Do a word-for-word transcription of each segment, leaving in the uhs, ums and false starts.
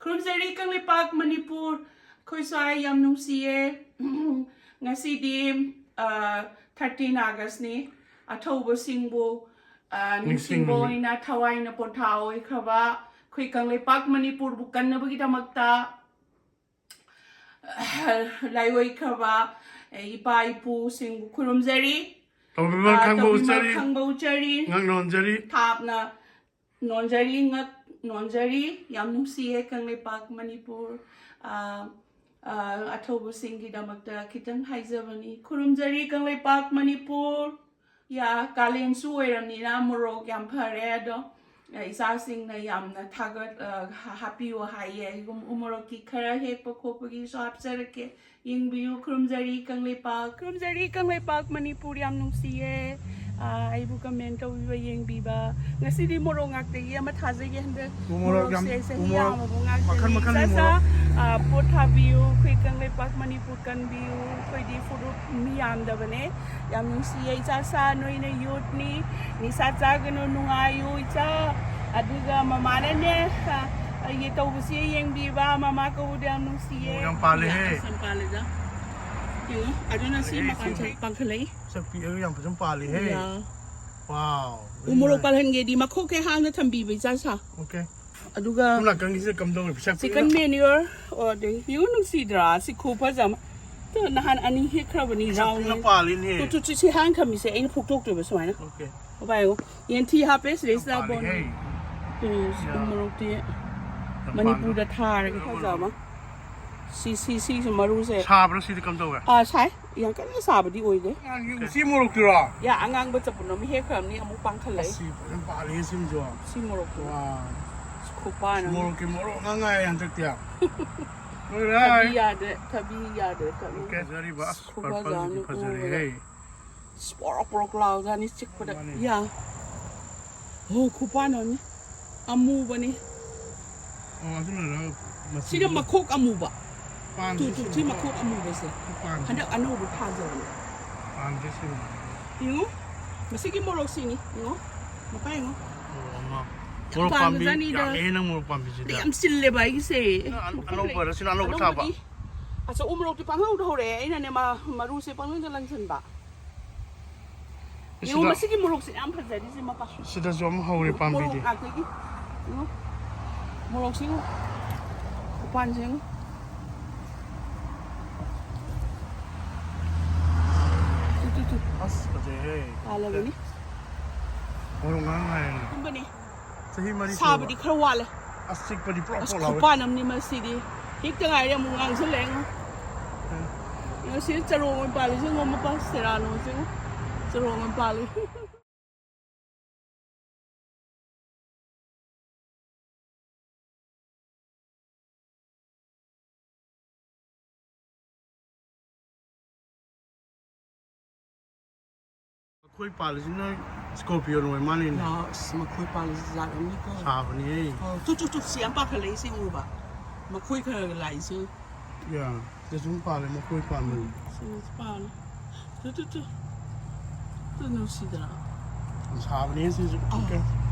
ꯈꯨꯔꯨꯝꯖꯔꯤ ꯀꯪꯂꯩꯄꯥꯛ ꯃꯅꯤꯄꯨꯔ, ꯑꯩꯈꯣꯏ ꯁ꯭ꯋꯥꯏ ꯌꯥꯝ ꯅꯨꯡꯁꯤꯌꯦ꯫ ꯉꯁꯤꯗꯤ ꯊꯥꯔꯇꯤꯟ ꯑꯥꯒꯁꯅꯤ꯫ ꯑꯊꯧꯕꯁꯤꯡꯕꯨ ꯑ, ꯅꯤꯡꯁꯤꯡꯕ ꯅꯤꯡꯁꯤꯡꯂꯤ꯫ ꯑꯣꯏꯅ ꯊꯋꯥꯏꯅ ꯄꯣꯊꯥ ꯑꯣꯏꯈ꯭ꯔꯕ ꯑꯩꯈꯣꯏ ꯀꯪꯂꯩꯄꯥꯛ ꯃꯅꯤꯄꯨꯔꯕꯨ ꯀꯟꯅꯕꯒꯤꯗꯃꯛꯇ ꯂꯥꯏꯑꯣꯏꯈ꯭ꯔꯕ ꯏꯄꯥ ꯏꯄꯨꯁꯤꯡꯕꯨ ꯈꯨꯔꯨꯝꯖꯔꯤ꯫ ꯇꯧꯕꯤꯃꯜ ꯑ, ꯈꯪꯕ ꯇꯧꯕꯤꯃꯜ ꯎꯆꯔꯤ꯫ ꯈꯪꯕ ꯎꯆꯔꯤ꯫ ꯉꯛ ꯅꯣꯟꯖꯔꯤ꯫ ꯊꯥꯞꯅ ꯅꯣꯟꯖꯔꯤ, ꯉꯛ ꯅꯣꯟꯖꯔꯤ꯫ ꯌꯥꯝ ꯅꯨꯡꯁꯤꯌꯦ ꯀꯪꯂꯩꯄꯥꯛ ꯃꯅꯤꯄꯨꯔ꯫ ꯑ, ꯑ, ꯑꯊꯧꯕꯁꯤꯡꯒꯤꯗꯃꯛꯇ ꯈꯤꯇꯪ ꯍꯥꯏꯖꯕꯅꯤ꯫ ꯈꯨꯔꯨꯝꯖꯔꯤ ꯀꯪꯂꯩꯄꯥꯛ ꯃꯅꯤꯄꯨꯔ꯫ ꯌꯥ, ꯀꯥꯂꯦꯟꯁꯨ ꯑꯣꯏꯔꯝꯅꯤꯅ ꯃꯣꯔꯣꯛ ꯌꯥꯝ ꯐꯔꯦ꯫ ꯑꯗꯣ, ꯑ, ꯏꯆꯥꯁꯤꯡꯅ ꯌꯥꯝꯅ ꯊꯥꯒꯠ-, ꯑ, ꯍꯥ-, ꯍꯥꯞꯄꯤꯌꯣ ꯍꯥꯏꯌꯦ꯫ ꯑꯩꯒꯨꯝ ꯎ ꯃꯣꯔꯣꯛꯀꯤ ꯈꯔ ꯍꯦꯛꯄ ꯈꯣꯠꯄꯒꯤꯁꯨ ꯍꯥꯞꯆꯔꯛꯀꯦ꯫ ꯌꯦꯡꯕꯤꯌꯨ꯫ ꯈꯨꯔꯨꯝꯖꯔꯤ ꯀꯪꯂꯩꯄꯥꯛ, ꯈꯨꯔꯨꯝꯖꯔꯤ ꯀꯪꯂꯩꯄꯥꯛ ꯃꯅꯤꯄꯨꯔ꯫ ꯌꯥꯝ ꯅꯨꯡꯁꯤꯌꯦ, ꯑ, ꯑꯩꯕꯨ ꯀꯃꯦꯟ ꯇꯧꯕꯤꯕ, ꯌꯦꯡꯕꯤꯕ꯫ ꯉꯁꯤꯗꯤ ꯃꯣꯔꯣꯛ ꯉꯥꯛꯇꯒꯤ ꯑꯃ ꯊꯥꯖꯒꯦ꯫ ꯍꯟꯗꯛ ꯎ ꯃꯣꯔꯣꯛ ꯌꯥꯝ, ꯃꯣꯔꯣꯛꯁꯦ ꯆꯍꯤ ꯎ ꯃꯣꯔꯣꯛ ꯌꯥꯝꯃꯕ ꯉꯥꯛꯇꯅꯤ꯫ ꯃꯈꯜ ꯃꯈꯜ ꯏꯆꯥ ꯁꯥ, ꯃꯣꯔꯣꯛ꯫ ꯑ, ꯄꯣꯠ ꯊꯥꯕꯤꯌꯨ꯫ ꯑꯩꯈꯣꯏ ꯀꯪꯂꯩꯄꯥꯛ ꯃꯅꯤꯄꯨꯔ ꯀꯟꯕꯤꯌꯨ꯫ ꯑꯩꯈꯣꯏꯗꯤ ꯐꯨꯔꯨꯞ ꯃꯤ ꯌꯥꯝꯗꯕꯅꯦ꯫ ꯌꯥꯝ ꯅꯨꯡꯁꯤꯌꯦ ꯏꯆꯥ ꯁꯥ, ꯅꯣꯏꯅ ꯌꯨꯠꯅꯤ, ꯅꯤꯁꯥ ꯆꯥꯒꯅꯨ, ꯅꯨꯡꯉꯥꯏꯌꯨ ꯏꯆꯥ꯫ ꯑꯗꯨꯒ ꯃꯃꯥꯅꯅꯦ, ꯑ, ꯑꯩꯒꯤ ꯇꯧꯕꯁꯦ ꯌꯦꯡꯕꯤꯕ, ꯃꯃꯥ ꯀꯧꯕꯗ ꯌꯥꯝ ꯅꯨꯡꯁꯤꯌꯦ꯫ ꯌꯥꯝ ꯄꯥꯜꯂꯦꯍꯦ꯫ ꯌꯥꯝ ꯄꯥꯜꯂꯦꯗ꯫ ꯌꯦꯡꯉꯣ, ꯑꯗꯨꯅ ꯁꯤ ꯄꯥꯜꯂꯦꯍꯦ, ꯃꯄꯥꯟ ꯁꯤ ꯄꯥꯡꯈꯠꯂꯛꯏ꯫ ꯁꯛꯄꯤ ꯑꯩ ꯌꯥꯝ ꯐꯖꯅ ꯄꯥꯜꯂꯤꯍꯦ꯫ ꯌꯥ꯫ ꯋꯥꯎ, ꯎ ꯃꯣꯔꯣꯛ ꯄꯥꯜꯍꯟꯒꯦꯗꯤ ꯃꯈꯣꯛ ꯍꯦꯛ ꯍꯥꯡꯅ ꯊꯝꯕꯤꯕ ꯏꯆꯥ ꯁꯥ꯫ ꯑꯣꯀꯦ꯫ ꯑꯗꯨꯒ ꯁꯣꯝ ꯅꯥꯀꯟꯒꯤꯁꯤꯗ ꯀꯝꯗꯧꯔꯤ? ꯄꯤꯁꯛ ꯆꯤꯀꯟ ꯄꯤꯛꯅ꯫ ꯃꯦꯅ꯭ꯌꯨꯔ꯫ ꯑꯣ, ꯑꯗꯩ ꯌꯦꯡꯉꯨ, ꯅꯨꯡꯁꯤꯗ꯭ꯔꯥ? ꯁꯤ ꯈꯨꯐꯖ ꯑꯃ꯫ ꯇꯨ, ꯅꯍꯥꯟ ꯑꯅꯤ ꯍꯦꯛꯈ꯭ꯔꯕꯅꯤ, ꯄꯤꯁꯛ ꯄꯤꯛꯅ ꯔꯥꯎꯟꯅꯦ꯫ ꯄꯥꯜꯂꯤꯅꯦ꯫ ꯇꯨ, ꯇꯨ, ꯇꯨ, ꯁꯤ ꯍꯥꯡ ꯊꯝꯃꯤꯁꯦ ꯑꯩꯅ ꯐꯨꯛꯇꯣꯛꯇꯣꯏꯕ ꯁꯨꯃꯥꯏꯅ꯫ ꯑꯣꯀꯦ꯫ ꯕꯥꯕꯥ, ꯌꯦꯡꯉꯣ꯫ ꯌꯦꯟꯊꯤ ꯍꯥꯞꯄꯦ ꯁꯤꯗꯩꯁꯤꯗ ꯌꯥꯝ ꯕꯣꯟ꯫ ꯄꯥꯜꯂꯤꯍꯦ꯫ ꯇꯨ, ꯁꯤ ꯌꯥ꯫ ꯎ ꯃꯣꯔꯣꯛꯇꯤ ꯌꯥꯝ ꯃꯅꯤꯄꯨꯔꯗ ꯄꯥꯟꯕ꯫ ꯊꯥꯔꯒ ꯐꯖꯕ ꯑꯃ꯫ ꯁꯤ, ꯁꯤ, ꯁꯤꯁꯨ ꯃꯔꯨꯁꯦ꯫ ꯁꯥꯕ꯭ꯔꯥ ꯁꯤꯗꯤ ꯀꯝꯗꯧꯋꯦ? ꯑꯥ, ꯁꯥꯏ꯫ ꯌꯥꯝ ꯀꯟꯅ ꯁꯥꯕꯗꯤ ꯑꯣꯏꯗꯦ꯫ ꯑꯉꯥꯡꯒꯤ ꯎꯆꯤ ꯃꯣꯔꯣꯛꯇꯨꯔꯣ? ꯌꯥ, ꯑꯉꯥꯡꯕ ꯆꯄꯨꯟ ꯑꯃ ꯍꯦꯛꯈ꯭ꯔꯕꯅꯤ, ꯑꯃꯨꯛ ꯄꯥꯡꯈꯠꯂꯛꯏ꯫ ꯑꯁꯤ ꯐꯖꯅ ꯄꯥꯜꯂꯤ ꯁꯤꯃꯁꯨ꯫ ꯁꯤ ꯃꯣꯔꯣꯛꯇꯣ꯫ ꯋꯥ꯫ ꯈꯨꯄꯥꯟ ꯑꯃ꯫ ꯃꯣꯔꯣꯛꯀꯤ ꯃꯣꯔꯣꯛ ꯉꯥꯡ ꯉꯥꯏ ꯍꯟꯗꯛꯇꯤ꯫ ꯂꯣꯏꯔꯦ꯫ ꯊꯕꯤ ꯌꯥꯗ꯭ꯔꯦ, ꯊꯕꯤ ꯌꯥꯗ꯭ꯔꯦ, ꯊꯕꯤ꯫ ꯐꯖꯔꯤꯕ, ꯑꯁ, ꯈꯨꯐꯖ purple ꯗꯤ ꯑꯃ ꯐꯖꯔꯦꯍꯦ꯫ ꯎꯕꯗ꯫ ꯄꯣꯔꯣꯛ ꯄꯣꯔꯣꯛ ꯂꯥꯎꯖꯥꯠꯅꯤ ꯆꯤꯛꯄꯗ꯫ ꯃꯥꯅꯦ꯫ ꯌꯥ꯫ ꯍꯣ, ꯈꯨꯄꯥꯟ ꯑꯃꯅꯤ꯫ ꯑꯃꯨꯕꯅꯤ꯫ ꯑꯣ, ꯑꯗꯨꯅꯔ ꯃꯆꯨꯗꯣ? ꯁꯤꯅ ꯃꯈꯣꯛ ꯑꯃꯨꯕ꯫ ꯄꯥꯟꯗꯦ ꯇꯨ, ꯇꯨ, ꯁꯤ ꯁꯤꯃꯀꯣ꯫ ꯃꯈꯣꯛ ꯑꯃꯨꯕꯁꯦ꯫ ꯄꯥꯟꯗꯦ꯫ ꯍꯟꯗꯛ ꯑꯅꯧꯕ ꯊꯥꯖꯕꯅꯦ꯫ ꯄꯥꯟꯗꯦ ꯁꯤꯃ꯫ ꯌꯦꯡꯉꯨ꯫ ꯃꯁꯤꯒꯤ ꯃꯣꯔꯣꯛꯁꯤꯅꯤ꯫ ꯌꯦꯡꯉꯨ꯫ ꯃꯄꯥ ꯌꯦꯡꯉꯨ꯫ ꯃꯣꯔꯣꯛ ꯑꯃ꯫ ꯃꯣꯔꯣꯛ ꯄꯥꯝꯕꯤ ꯄꯥꯝꯕꯖꯥꯠꯅꯤꯗ꯫ ꯌꯥꯝꯃꯦ ꯅꯪ ꯃꯣꯔꯣꯛ ꯄꯥꯝꯕꯤꯁꯤꯗꯤ꯫ ꯑꯗꯩ ꯌꯥꯝ ꯆꯤꯜꯂꯦꯕ ꯑꯩꯒꯤꯁꯦ꯫ ꯅꯪ ꯑꯅꯧꯕꯔ? ꯁꯤꯅ ꯑꯅꯧꯕ ꯊꯥꯕ? ꯑꯅꯧꯕꯅꯤ꯫ ꯑꯆꯧꯕ ꯃꯣꯔꯣꯛꯇꯤ ꯄꯪꯍꯧꯗ ꯍꯧꯔꯛꯑꯦ꯫ ꯑꯩꯅꯅꯦ, ꯃ-, ꯃꯔꯨꯁꯦ ꯄꯪꯂꯪꯗ ꯂꯪꯁꯟꯕ꯫ ꯌꯦꯡꯉꯣ, ꯁꯤꯗ ꯃꯁꯤꯒꯤ ꯃꯣꯔꯣꯛꯁꯦ ꯌꯥꯝ ꯐꯖꯔꯤꯁꯦ, ꯃꯄꯥ꯫ ꯁꯤꯗꯁꯨ ꯑꯃ ꯍꯧꯔꯦ ꯄꯥꯝꯕꯤꯗꯤ꯫ ꯃꯣꯔꯣꯛ ꯉꯥꯛꯇꯒꯤ꯫ ꯌꯦꯡꯉꯣ꯫ ꯃꯣꯔꯣꯛꯁꯦ ꯌꯦꯡꯉꯣ꯫ ꯎꯄꯥꯟꯁꯦ ꯌꯦꯡꯉꯣ꯫ Two, two, two. ꯑꯁ, ꯐꯖꯩꯍꯦ꯫ ꯄꯥꯜꯂꯕꯅꯤ꯫ ꯃꯣꯔꯣꯛ ꯉꯥꯡ ꯉꯥꯏꯔꯦꯅꯦ꯫ ꯀꯨꯝꯕꯅꯤ꯫ ꯆꯍꯤ ꯃꯔꯤ ꯁꯥꯕꯗꯤ ꯁꯨꯔꯕ? ꯈꯔ ꯋꯥꯠꯂꯦ꯫ ꯑꯁ, ꯆꯤꯛꯄꯗꯤ ꯄ꯭ꯔꯣꯛ ꯑꯁ, ꯄ꯭ꯔꯣꯛ ꯂꯥꯎꯋꯦ꯫ ꯈꯨꯄꯥꯟ ꯑꯃꯅꯤ ꯃꯁꯤꯗꯤ꯫ ꯍꯦꯛꯇ ꯉꯥꯏꯔꯦ, ꯑꯃꯨꯛ ꯉꯥꯡꯁꯤꯜꯂꯛꯑꯦ ꯉꯣ꯫ ꯎꯝ꯫ ꯉꯁꯤ ꯆꯔꯣꯡ ꯑꯣꯏꯅ ꯄꯥꯜꯂꯤꯁꯦ ꯉꯣ, ꯃꯄꯥ ꯁꯦꯔꯥꯅꯣꯁꯦ ꯉꯣ꯫ ꯆꯔꯣꯡ ꯑꯣꯏꯅ ꯄꯥꯜꯂꯤ꯫ ꯑꯩꯈꯣꯏ ꯄꯥꯜꯂꯤꯁꯤ ꯅꯣꯏ ꯁ꯭ꯀꯣꯔꯄꯤꯌꯣꯟ ꯑꯣꯏ ꯃꯥꯜꯂꯤꯅꯦ꯫ ꯌꯥ, ꯑꯁ, ꯃꯈꯣꯏ ꯄꯥꯜꯂꯤꯁꯤ ꯖꯥꯠ ꯑꯃꯅꯤꯀꯣ꯫ ꯁꯥꯕꯅꯤꯍꯦ꯫ ꯑꯣ, ꯇꯨ, ꯇꯨ, ꯇꯨ, ꯁꯤ ꯌꯥꯝ ꯄꯥꯈꯠꯂꯛꯏꯁꯦ ꯎꯔꯕ? ꯃꯈꯣꯏ ꯈꯔ ꯈꯔ ꯂꯥꯛꯏꯁꯦ꯫ ꯌꯥ, ꯁꯤꯗꯁꯨ ꯑꯗꯨꯝ ꯄꯥꯜꯂꯦ, ꯃꯈꯣꯏ ꯄꯥꯟꯕꯅꯤ꯫ ꯎꯝ, ꯁꯤꯗꯁꯨ ꯄꯥꯜꯂꯦ꯫ Two, two, two. ꯇꯨ ꯅꯨꯡꯁꯤꯗ꯭ꯔꯥ? ꯌꯥꯝ ꯁꯥꯕꯅꯦ ꯁꯤꯁꯨ꯫ ꯑꯧ꯫ ꯀ-,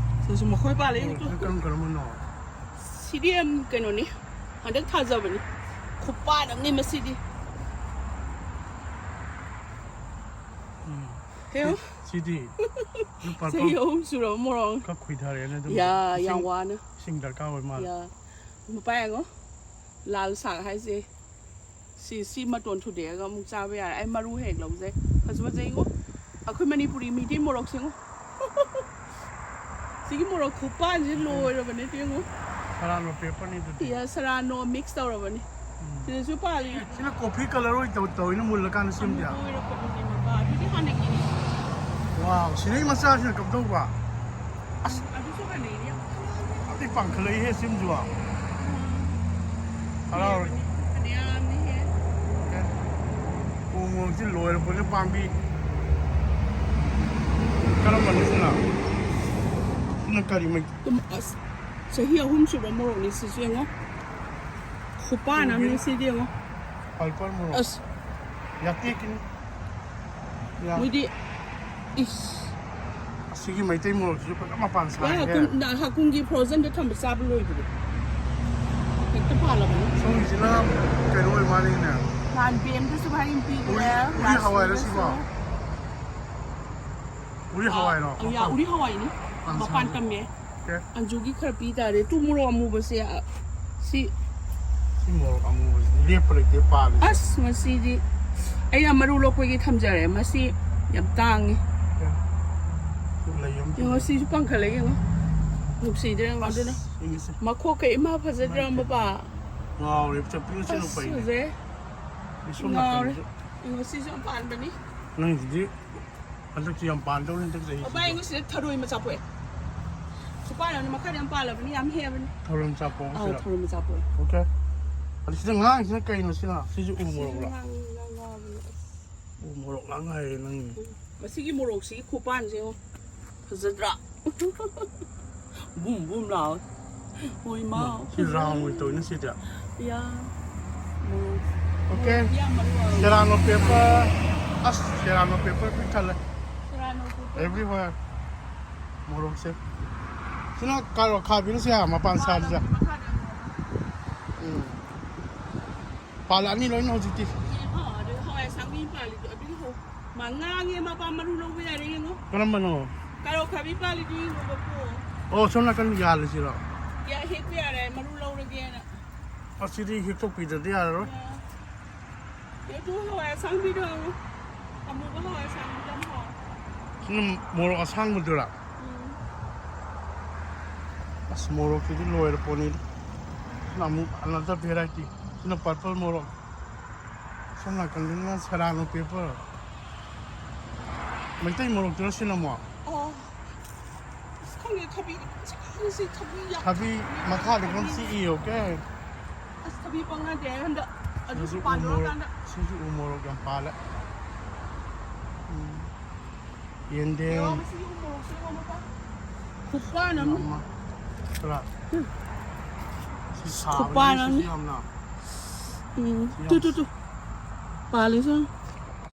ꯁꯤꯁꯨ ꯃꯈꯣꯏ ꯄꯥꯜꯂꯦ, ꯑꯣ, ꯌꯦꯡꯉꯨ ꯇꯨ꯫ ꯁꯤ ꯀꯔꯝ ꯀꯔꯝꯕꯅꯣ? ꯁꯤꯗꯤ ꯌꯥꯝ ꯀꯩꯅꯣꯅꯤ, ꯍꯟꯗꯛ ꯊꯥꯖꯕꯅꯤ꯫ ꯈꯨꯄꯥꯟ ꯑꯃꯅꯤ ꯃꯁꯤꯗꯤ꯫ ꯎꯝ꯫ ꯍꯦ꯫ ꯁꯤ-, ꯁꯤꯗꯤ? ꯂꯨꯄꯥ ꯆꯍꯤ ꯀꯨꯟ ꯑꯍꯨꯝ ꯁꯨꯔꯕ ꯃꯣꯔꯣꯛ꯫ ꯈꯔ ꯈꯨꯏꯊꯔꯦꯅꯦ ꯑꯗꯨꯝ꯫ ꯌꯥ, ꯌꯥꯝ ꯏꯁꯤꯡ, ꯋꯥꯅ꯫ ꯏꯁꯤꯡ ꯗꯔꯀꯥꯔ ꯑꯣꯏ ꯃꯥꯜꯂꯦ꯫ ꯌꯥ꯫ ꯃꯄꯥ ꯌꯦꯡꯉꯣ꯫ ꯂꯥꯜ ꯁꯥꯛ ꯍꯥꯏꯁꯦ꯫ ꯁꯤ, ꯁꯤ ꯃꯇꯣꯟ ꯊꯨꯗꯦꯛꯑꯒ ꯑꯃꯨꯛ ꯆꯥꯕ ꯌꯥꯔꯦ꯫ ꯑꯩ ꯃꯔꯨ ꯍꯦꯛ ꯂꯧꯖꯩ꯫ ꯐꯖ ꯐꯖꯩꯉꯣ꯫ ꯑꯩꯈꯣꯏ ꯃꯅꯤꯄꯨꯔꯤ ꯃꯤꯗꯤ ꯃꯣꯔꯣꯛꯁꯦ ꯉꯣ꯫ ꯁꯤꯒꯤ ꯃꯣꯔꯣꯛ ꯈꯨꯄꯥꯟꯁꯤ ꯂꯣꯏꯔꯕꯅꯦ, ꯌꯦꯡꯉꯣ꯫ ꯁꯔꯥꯅꯣ ꯄꯦꯄꯔꯅꯤ ꯑꯗꯨꯗꯤ꯫ ꯌꯥ, ꯁꯔꯥꯅꯣ mix ꯇꯧꯔꯕꯅꯤ꯫ ꯎꯝ꯫ ꯁꯤꯗꯁꯨ ꯄꯥꯜꯂꯤ꯫ ꯁꯤꯅ ꯀꯣꯐꯤ ꯀꯂꯔ ꯑꯣꯏ ꯇꯧ-, ꯇꯧꯋꯤꯅ ꯃꯨꯜꯂꯀꯥꯟꯗ ꯁꯦꯝꯗꯦ? ꯑꯃꯨꯕ ꯑꯣꯏꯔꯛꯄꯗꯨꯅꯦ ꯃꯄꯥ꯫ ꯑꯗꯨꯗꯤ ꯍꯥꯟꯅꯒꯤꯅꯤ꯫ ꯋꯥꯎ, ꯁꯤꯗꯩ ꯃꯆꯥꯁꯤꯅ ꯀꯝꯗꯧꯕ? ꯑꯁ꯫ ꯑꯗꯨꯁꯨ ꯍꯥꯟꯅꯒꯤꯅꯤ꯫ ꯑꯗꯩ ꯄꯥꯡꯈꯠꯂꯛꯏꯍꯦ ꯁꯤꯝꯁꯨ꯫ ꯎꯝ꯫ ꯍꯔꯥꯎꯔꯦ꯫ ꯐꯅꯌꯥꯝꯅꯤꯍꯦ꯫ ꯑꯦ꯫ ꯎ ꯃꯣꯔꯣꯛꯁꯤ ꯂꯣꯏꯔꯛꯄꯅꯦ ꯄꯥꯝꯕꯤ꯫ ꯀꯔꯝꯕꯅꯣ ꯁꯤꯅ? ꯁꯤꯅ ꯀꯔꯤ ꯃꯩ-? ꯇꯨꯝ-, ꯑꯁ, ꯆꯍꯤ ꯑꯍꯨꯝ ꯁꯨꯕ ꯃꯣꯔꯣꯛꯅꯤ ꯁꯤꯁꯨ ꯌꯦꯡꯉꯣ꯫ ꯈꯨꯄꯥꯟ ꯑꯃꯅꯤ ꯁꯤꯗꯤ ꯌꯦꯡꯉꯣ꯫ ꯄꯜꯄꯔ ꯃꯣꯔꯣꯛ꯫ ꯑꯁ꯫ ꯌꯥꯇꯦꯛꯀꯤꯅꯤ꯫ ꯌꯥ꯫ ꯃꯣꯏꯗꯤ, ꯏꯁ꯫ ꯁꯤꯒꯤ ꯃꯩꯇꯩ ꯃꯣꯔꯣꯛꯁꯤꯁꯨ ꯐꯖꯅ ꯃꯄꯥꯟ ꯁꯥꯏꯍꯦ꯫ ꯍꯥꯀꯨꯝꯒꯤ ꯐ꯭ꯔꯣꯖꯟꯗ ꯊꯝꯕ ꯆꯥꯕ ꯂꯣꯏꯕꯗꯣ ꯍꯦꯛꯇ ꯄꯥꯜꯂꯕꯅꯤ꯫ ꯁꯣꯝꯒꯤꯁꯤꯅ ꯀꯩꯅꯣ ꯑꯣꯏ ꯃꯥꯜꯂꯤꯅꯦ꯫ ꯅꯍꯥꯟ ꯕꯦꯝꯗꯁꯨ ꯚꯥꯏ ꯌꯨꯝ ꯎꯔꯤ ꯄꯤꯈ꯭ꯔꯦ꯫ ꯎꯔꯤ ꯍꯋꯥꯏꯔꯣ ꯁꯤꯕꯣ? ꯎꯔꯤ ꯍꯋꯥꯏꯔꯣ? ꯑ, ꯌꯥ, ꯎꯔꯤ ꯍꯋꯥꯏꯅꯤ꯫ ꯄꯥꯟ ꯃꯄꯥꯟ ꯁꯥꯕ꯫ ꯇꯝꯃꯦ꯫ ꯑꯣꯀꯦ꯫ ꯑꯟꯖꯨꯒꯤ ꯈꯔ ꯄꯤ ꯇꯥꯔꯦ꯫ ꯇꯨ ꯃꯣꯔꯣꯛ ꯑꯃꯨꯕꯁꯦ, ꯑ, ꯁꯤ꯫ ꯁꯤ ꯃꯣꯔꯣꯛ ꯑꯃꯨꯕꯁꯤꯗꯤ ꯂꯦꯞꯄ ꯂꯩꯇꯦ ꯄꯥꯜꯂꯤꯁꯦ꯫ ꯑꯁ, ꯃꯁꯤꯗꯤ ꯑꯩꯅ ꯃꯔꯨ ꯂꯣꯛꯄꯒꯤ ꯊꯝꯖꯔꯦ꯫ ꯃꯁꯤ ꯌꯥꯝ ꯇꯥꯡꯉꯤ꯫ ꯂꯩ ꯑꯃ ꯌꯦꯡꯉꯣ, ꯁꯤꯁꯨ ꯄꯥꯡꯈꯠꯂꯛꯑꯦ, ꯌꯦꯡꯉꯣ꯫ ꯅꯨꯡꯁꯤꯗ꯭ꯔꯥ ꯌꯦꯡꯉꯣ, ꯑꯗꯨꯅ꯫ ꯌꯦꯡꯉꯤꯁꯦ꯫ ꯃꯈꯣꯛꯀ ꯏꯃꯥ ꯐꯖꯗ꯭ꯔꯥ, ꯃꯄꯥ? ꯉꯥꯎꯔꯦ, ꯆꯠꯄꯤꯅ ꯑꯁ, ꯆꯠꯂꯨ ꯐꯩꯅꯦ꯫ ꯐꯖꯩ꯫ ꯁꯣꯝ ꯉꯥꯎꯔꯦ꯫ ꯅꯥꯀꯟꯁꯦ꯫ ꯌꯦꯡꯉꯣ, ꯁꯤꯁꯨ ꯌꯥꯝ ꯄꯥꯟꯕꯅꯤ꯫ ꯅꯪꯒꯤꯗꯤ ꯍꯟꯗꯛꯇꯤ ꯌꯥꯝ ꯄꯥꯟꯗꯧꯔꯦ ꯍꯟꯗꯛ ꯆꯍꯤꯁꯤꯗꯤ꯫ ꯃꯄꯥ, ꯌꯦꯡꯉꯣ, ꯁꯤꯗ ꯊꯔꯣꯏ ꯃꯆꯥ ꯄꯣꯛꯑꯦ꯫ ꯈꯨꯄꯥꯟ ꯑꯃꯅꯤ, ꯃꯈꯥꯗ ꯌꯥꯝ ꯄꯥꯜꯂꯕꯅꯤ, ꯌꯥꯝ ꯍꯦꯛꯑꯕꯅꯤ꯫ ꯊꯔꯣꯏ ꯃꯆꯥ ꯄꯣꯛꯑꯣ ꯑꯧ, ꯁꯤꯗ꯫ ꯊꯔꯣꯏ ꯃꯆꯥ ꯄꯣꯛꯑꯦ꯫ ꯑꯣꯀꯦ꯫ ꯑꯗ ꯁꯤꯗ ꯉꯥꯡꯉꯤꯁꯤꯅ ꯀꯩꯅꯣ ꯁꯤꯅ? ꯁꯤꯁꯨ ꯎ ꯃꯣꯔꯣꯛꯂꯣ? ꯉꯥꯡ-, ꯉꯥꯡ-, ꯉꯥꯡꯕꯅꯦ꯫ ꯎ ꯃꯣꯔꯣꯛ ꯉꯥꯡ ꯍꯥꯏꯔꯦ ꯅꯪ꯫ ꯃꯁꯤꯒꯤ ꯃꯣꯔꯣꯛꯁꯤꯒꯤ ꯈꯨꯄꯥꯟꯁꯦ ꯌꯦꯡꯉꯣ꯫ ꯐꯖꯗ꯭ꯔꯥ? ꯕꯨꯝ ꯕꯨꯝ ꯂꯥꯎꯋꯦ꯫ ꯍꯣꯏ, ꯃꯥ꯫ ꯁꯤ ꯔꯥꯎꯟ ꯑꯣꯏꯅ ꯇꯧꯋꯤꯅ ꯁꯤꯗꯤ꯫ ꯌꯥ꯫ ꯃꯣꯔꯣꯛ꯫ ꯑꯣꯀꯦ꯫ ꯌꯥꯝ ꯃꯔꯨ ꯑꯣꯏ꯫ ꯁꯦꯔꯥꯅꯣ ꯄꯦꯄꯔ꯫ ꯑꯁ, ꯁꯦꯔꯥꯅꯣ ꯄꯦꯄꯔ ꯄꯤꯛ ꯊꯜꯂꯦ꯫ ꯁꯦꯔꯥꯅꯣ ꯄꯦꯄꯔ꯫ Everywhere꯫ ꯃꯣꯔꯣꯛꯁꯦ꯫ ꯁꯤꯅ ꯀꯥꯔꯣ ꯈꯥꯕꯤꯅ ꯁꯤ ꯃꯄꯥꯟ ꯁꯥꯔꯤꯁꯦ꯫ ꯃꯈꯥꯗ ꯌꯥꯝ ꯃꯣꯔꯣꯛ꯫ ꯎꯝ꯫ ꯄꯥꯜꯂꯛꯑꯅꯤ ꯂꯣꯏꯅ ꯍꯧꯖꯤꯛꯇꯤ꯫ ꯌꯦꯡꯉꯣ, ꯑꯗꯨ ꯍꯋꯥꯏ ꯑꯁꯥꯡꯕꯤ ꯄꯥꯜꯂꯤꯗꯣ, ꯑꯗꯨꯒꯤ ꯍꯧ-, ꯃꯥ ꯉꯥꯡꯉꯦ, ꯃꯄꯥ ꯃꯔꯨ ꯂꯧꯕ ꯌꯥꯔꯦ, ꯌꯦꯡꯉꯣ꯫ ꯀꯔꯝꯕꯅꯣ? ꯀꯥꯔꯣ ꯈꯥꯕꯤ ꯄꯥꯜꯂꯤꯗꯣ ꯌꯦꯡꯉꯣ, ꯕꯄꯨ꯫ ꯑꯣ, ꯁꯣꯝ ꯅꯥꯀꯟ ꯌꯥꯜꯂꯁꯤꯔꯣ? ꯌꯥ, ꯍꯦꯛꯄ ꯌꯥꯔꯦ, ꯃꯔꯨ ꯂꯧꯔꯒꯦꯅ꯫ ꯑꯁꯤꯗꯤ ꯍꯦꯛꯇꯣꯛꯄꯤꯗ꯭ꯔꯗꯤ ꯌꯥꯔꯔꯣꯏ꯫ ꯌꯥ꯫ ꯑꯗꯨ ꯍꯋꯥꯏ ꯑꯁꯥꯡꯕꯤꯗꯣ ꯌꯦꯡꯉꯣ꯫ ꯑꯃꯨꯕ ꯍꯋꯥꯏ ꯑꯁꯥꯡꯕꯤꯗꯣ ꯌꯥꯝ ꯍꯥꯎꯋꯦ꯫ ꯁꯤꯅ ꯃꯣꯔꯣꯛ ꯑꯁꯥꯡꯕꯗꯨꯔꯥ? ꯎꯝ꯫ ꯑꯁ, ꯃꯣꯔꯣꯛꯁꯤꯗꯤ ꯂꯣꯏꯔ ꯄꯣꯠꯅꯤꯗ꯫ ꯁꯤꯅ ꯑꯃꯨꯛ another variety꯫ ꯁꯤꯅ purple ꯃꯣꯔꯣꯛ꯫ ꯁꯣꯝ ꯅꯥꯀꯟꯗꯅ ꯁꯦꯔꯥꯅꯣ ꯄꯦꯄꯔ꯫ ꯃꯩꯇꯩ ꯃꯣꯔꯣꯛꯇꯨꯔ ꯁꯤꯅ ꯑꯃꯨꯛ? ꯑꯣ꯫ ꯑꯁ, ꯈꯪꯗꯦ, ꯊꯕꯤ, ꯁꯤ ꯊꯕꯤ ꯌꯥꯝ ꯊꯕꯤ ꯃꯈꯥꯗ ꯈꯔ ꯆꯤꯛꯏ, ꯑꯣꯀꯦ? ꯑꯁ, ꯊꯕꯤ ꯄꯪꯅꯗꯦ ꯍꯟꯗꯛ꯫ ꯑꯗꯨꯁꯨ ꯁꯤꯁꯨ ꯎ ꯃꯣꯔꯣꯛ, ꯄꯥꯟꯗꯣꯔꯀꯥꯟꯗ꯫ ꯁꯤꯁꯨ ꯎ ꯃꯣꯔꯣꯛ ꯌꯥꯝ ꯄꯥꯜꯂꯦ꯫ ꯎꯝ꯫ ꯌꯦꯟꯗꯦꯝ꯫ ꯌꯦꯡꯉꯣ, ꯃꯁꯤꯒꯤ ꯎ ꯃꯣꯔꯣꯛꯁꯦ ꯌꯦꯡꯉꯣ, ꯃꯄꯥ꯫ ꯈꯨꯄꯥꯟ ꯑꯃ꯫ ꯑꯃ꯫ ꯈꯔ꯫ ꯁꯤ ꯁꯥꯕꯅꯤ, ꯈꯨꯄꯥꯟ ꯁꯤꯁꯨ ꯑꯃꯅꯤ꯫ ꯌꯥꯝꯅ꯫ ꯎꯝ꯫ ꯌꯥꯝ ꯇꯨ, ꯇꯨ, ꯇꯨ꯫ ꯄꯥꯜꯂꯤꯁꯦ꯫